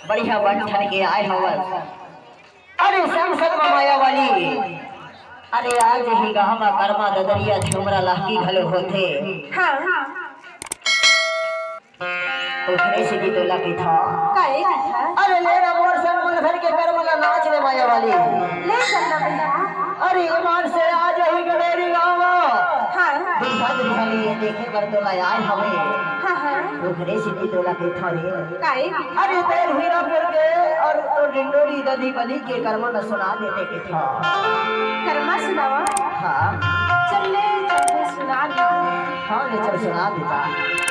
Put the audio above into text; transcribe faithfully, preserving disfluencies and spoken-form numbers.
बढ़िया बन ठन के आए हवस। अरे संग संग म माया वाली, अरे आज ही गाँव म करमा ददरिया झुमरा लहकी घलो होथे। हाँ। ओकरे सेती तोला कहिथंव। काहे कहिथस? अरे ले ना मोर संग मन भर के करमा ला नाच ले माया वाली। ले चल ना भैया। अरे ईमान से आज ही गड़ेरी गाँव। हाँ। दिखा दिखा ले देखे बर तोला आए हवे। हाँ, हाँ। ओकरे सेती तोला कहिथंव रे। काहे? अरे तेल हीरापुर के और, और डिंडोरी ददी बली के करमा ला सुना देते कहिथंव। करमा सुनावा? हाँ। चल ले, चल के सुना दे। हाँ, ले चल सुना देता।